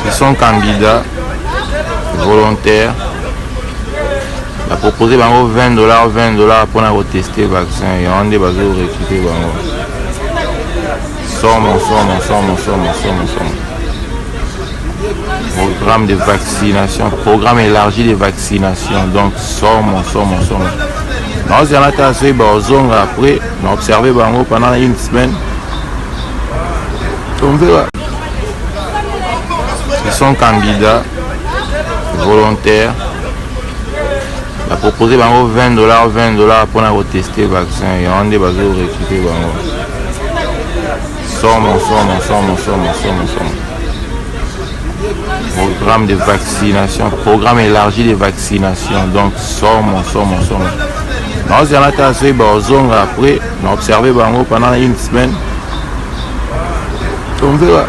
Ils sont candidats volontaires. Ba proposer bango 20 dollars 20 dollars mpona koteste vaccin yango nde bazo recruter bango. Somo somo somo somo somo somo. Programme de vaccination, programme élargi de vaccination. Donc somo somo somo. Naozela ata soki baozonga après na observe bango pendant une semaine. On verra. Ils sont candidats volontaires. Ba proposer bango 20 dollars 20 dollars mpona koteste vaccin yango nde bazo recruter bango. Somo somo somo somo somo somo. Programme de vaccination, programme élargi de vaccination. Donc somo somo somo. Naozela ata soki baozonga après na observe bango pendant une semaine. On verra.